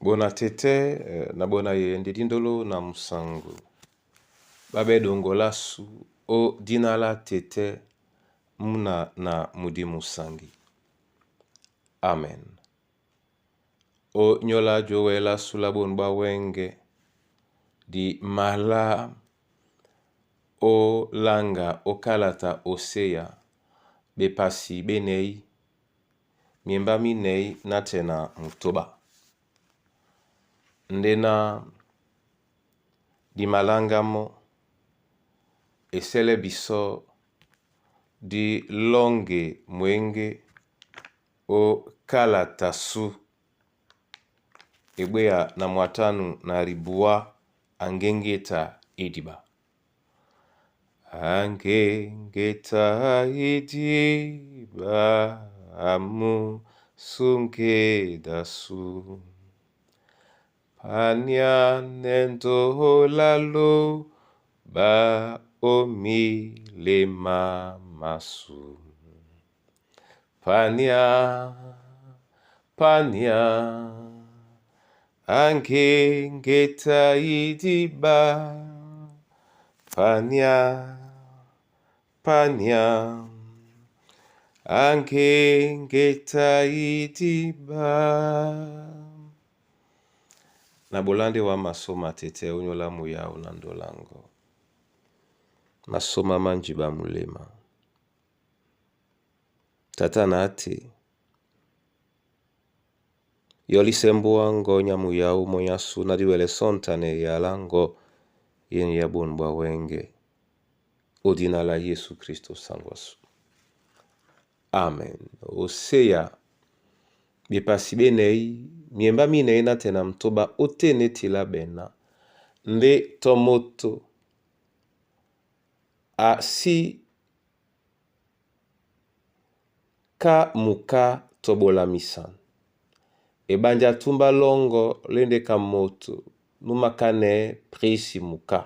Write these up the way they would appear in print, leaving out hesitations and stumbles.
Bona tete na bona yeye nde dindolo na musango babe dongolasu o dina la tete muna na mudi musangi. Amen. O nyola jowɛ lasu la bonu bwa wɛ́ŋgɛ̄, di mala ó langa ó kalata Oseya bepasi benɛ̌yi, miembá minɛ̌yi nátɛna mutoba. Ndéná di maláŋgá mɔ́ esɛ́lɛ́ bisɔ́ dí lɔ́ŋge mwěŋgé ó kálata sú ebwéya na mwatánù na libuá a ŋgéŋgéta ídiɓa. A ŋgéŋgéta idiɓa amusúŋgeda sú. Pania nɛ ndôla lóba ó miléma másu. Pania, pania, a ŋgéŋgéta idiɓa. Pania, pania, a ŋgéŋgéta idiɓa. Na bolande wa masoma tete onyola muyáu na ndolango. Masoma má njiɓa muléma. Tata na áte, yɔ́lísɛ́ mbúáŋgɔ̄ nya muyáu mɔ́ nyású ná dí wɛlɛ sɔ́ntánɛ eyala ŋgɔ́ yéne yá bonu ɓwa wɛ́ŋgɛ̄. Ó dina lá Yésu Kristo saŋgwasû. Amen. Oseya bepasi benɛ̌yi, miembá minɛ̌yi nátɛna mutoba ótên é tilá ɓɛ́ ná ndé tɔ moto a sí ká muká tɔ bolamisan. Eɓanja túmbá lɔ́ŋgɔ̄ lá e ndé ka moto nú mākánɛɛ́ prisi muká.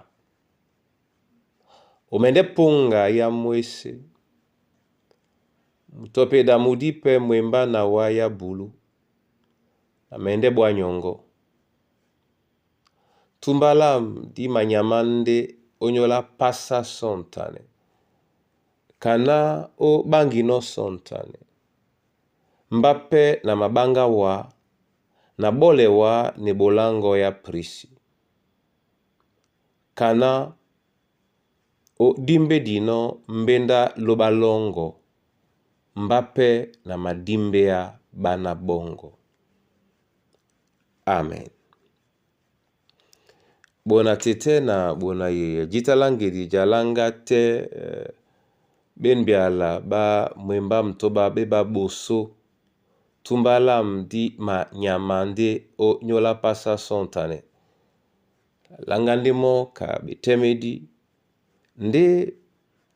O mɛndɛ́ póŋga yá mwésé, moto a peda mudí pɛ́ mwembá na wá yá bulú, na mɛndɛ́ ɓwá nyɔŋgɔ́. Túmbá lâm dí manyamá ndé ónyólá pásá sɔ̂ntanɛ, kaná ó ɓáŋginɔ́ sɔ̂ntanɛ, mbá pɛ́ na maɓáŋgá wǎ, na ɓɔ́lɛ wǎ na eɓoló á ŋgɔ́ yá prisi. Kaná ó dímbédinɔ́ mbéndá lóɓá lɔ́ŋgɔ̄, mbá pɛ́ na madímbéá ɓána ɓɔ́ŋgɔ̄. Amen. Bona tete na bona yeye jǐta láŋgedi ja láŋgá tɛ́ ɓén ɓeala ɓá mwembá mutoba ɓé ɓá ɓosó túmbá lâm dí manyama ndé ó nyóla pásá sɔ̂ntanɛ. Láŋgá ndé mɔ́ ka ɓetɛ́mɛdí ndé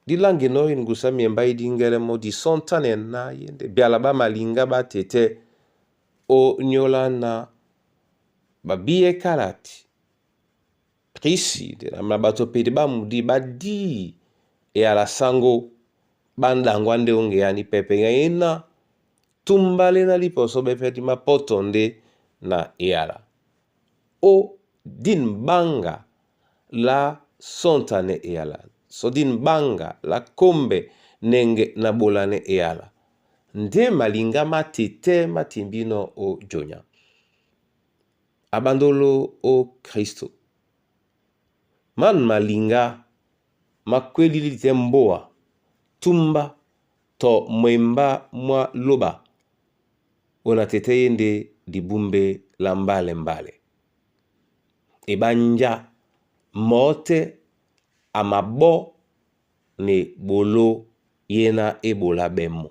dí láŋginɔ́ e ŋgusá miembá í díŋgɛ́lɛ́ mɔ́ di sɔ́ntánɛ ná yé ndé ɓeala ɓá maliŋgá ɓá tetɛ́ ó nyóla ná ɓa bíyɛ́ kálati prisi na ɓato pedi ɓá mudí ɓá dí eyala sáŋgó ɓá ɗaŋgwá ndé ó ŋgeá ní pɛ́pɛ́ éná túmbá léná lípɔsɔ́ ɓɛ́ pɛ́ dí mápɔ́tɔ ndé na eyala. Ó dín ɓáŋga lá sɔ́ntánɛ eyala, sɔ dín ɓáŋga lá kómbɛ nɛŋgɛ na ɓolanɛ eyala. Ndé maliŋgá má tetɛ́ má timbínɔ́ ó jonya. Aɓándóló ó Kristo. Man maliŋgá má kwélí tɛ́ mbóa, túmbá tɔ mwembá mwá lóɓa ona tɛtɛ́ yé ndé dibúmbé lá mbálɛ-mbálɛ. Eɓánjá mɔ̌ tɛ́ a maɓɔ́ na eɓoló yéná é ɓolá ɓɛ́ mɔ́.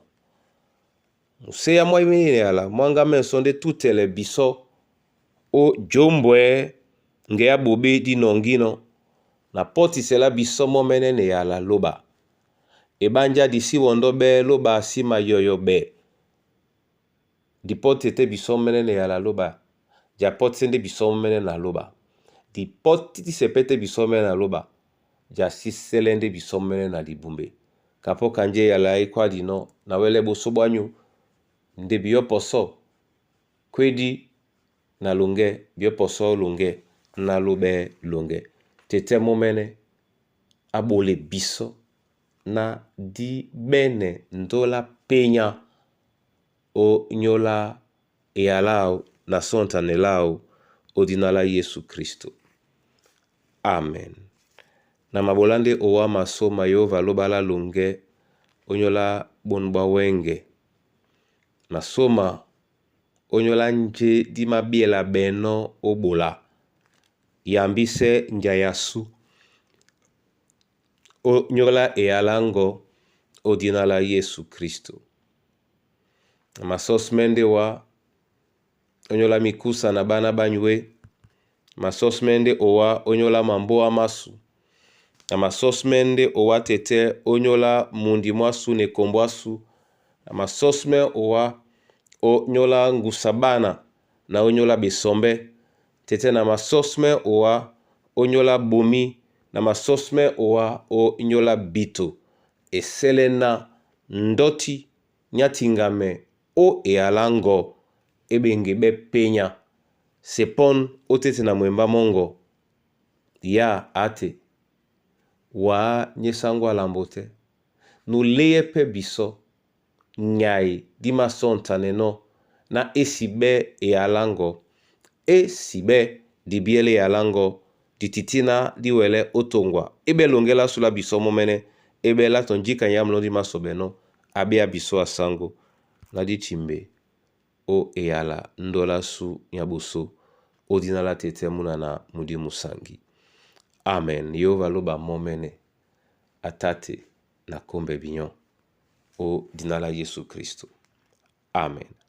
Muséya mwá eyala mwáŋgá mɛ̂nsɔ́ ndé tútɛlɛ bisɔ́ ó jómbwɛ̌ ŋgɛ á ɓoɓé dí nɔŋgínɔ́ na pɔ́tisɛ lá bisɔ́ mɔ́mɛ́nɛ́ na eyala lóɓa. Eɓánjá di sí wɔndɔ́ ɓɛ́ lóɓa sí mayɔyɔ ɓɛ dipɔ́ti tɛ́ bisɔ́ mɔ́mɛ́nɛ́ na eyala lóɓa ja pɔ́tisɛ́ ndé bisɔ́ mɔ́mɛ́nɛ́ na lóɓa. Dipɔ́tisɛ pɛ́ tɛ́ bisɔ́ mɔ́mɛ́nɛ́ na lóɓa ja sísɛ́lɛ́ ndé bisɔ́ mɔ́mɛ́nɛ́ na libumbe. Kapɔ́ kanjé eyala é kwádinɔ́ na wɛ́lɛ́ ɓosó ɓwányū ndé biyɔ́pɔsɔ́ kwédí Na longɛ biɔ pɔsɔ longɛ na lobɛ longɛ. Tetɛ momɛnɛ a bole bisɔ na di bɛ́nɛ ndɔ́lá penya ó nyóla eyala áō na sɔ́ntánɛ láō ó dina lá Yesu Kristo. Amen. Na mabolá ndé owá masóma Yehova alóba lá longɛ ó nyóla bón ɓá wɛ́ŋgɛ. Masóma ó nyóla njé dí mabyélabɛnɔ́ ó ɓola. Yambísɛ́ njaya asú ó nyóla eyalá ŋgɔ́ ó dina lá Yesu Kristo. Na masɔ́smɛ́ ndé wá ó nyóla mikúsa na ɓána ɓá nywé. Masɔ́smɛ́ ndé owá ó nyóla mambóa másu. Na masɔ́smɛ́ ndé owá tetɛ́ ó nyóla mundi mwásû na ekombo ásu. Na masɔ́smɛ́ owá ó nyóla ŋgusa ɓána na ó nyóla ɓesɔmbɛ́. Tetɛ́ na masɔ́smɛ́ owá ó nyóla bomi na masɔ́smɛ́ owá ó nyóla bito esɛ́lɛ́ ná ndɔ́ti ní atiŋgamɛ ó eyalá ŋgɔ́ é ɓeŋge ɓɛ́ penya se pɔ́n ó téte na mwembá mɔ́ŋgɔ ya ate wǎ nyé sáŋgó a lambo tɛ́. Nuléyɛ́ pɛ́ bisɔ́ nyai dí másɔ́ŋtanɛnɔ́ ná é si ɓɛ́ eyalá ŋgɔ́, é si ɓɛ́ dibyɛ́lɛ́ eyalá ŋgɔ́ di tití ná dí wɛlɛ́ ó toŋgwa é ɓɛ́ longɛ lásu lá bisɔ́ mɔ́mɛ́nɛ́ é ɓɛ́ lá tɔ njíka nyá mlɔ́ dí másɔɓɛnɔ́ a ɓéá bisɔ́ a sáŋgó ná dí timbe ó eyala ndɔ́lá sú nya ɓosó ó dina lá tetɛ́ múna na mudi musangi. Amen. Yehova alóba mɔ́mɛ́nɛ́ a táte na kómbɛ binyɔ́ ó dina lá Yesu Kristo. Amen.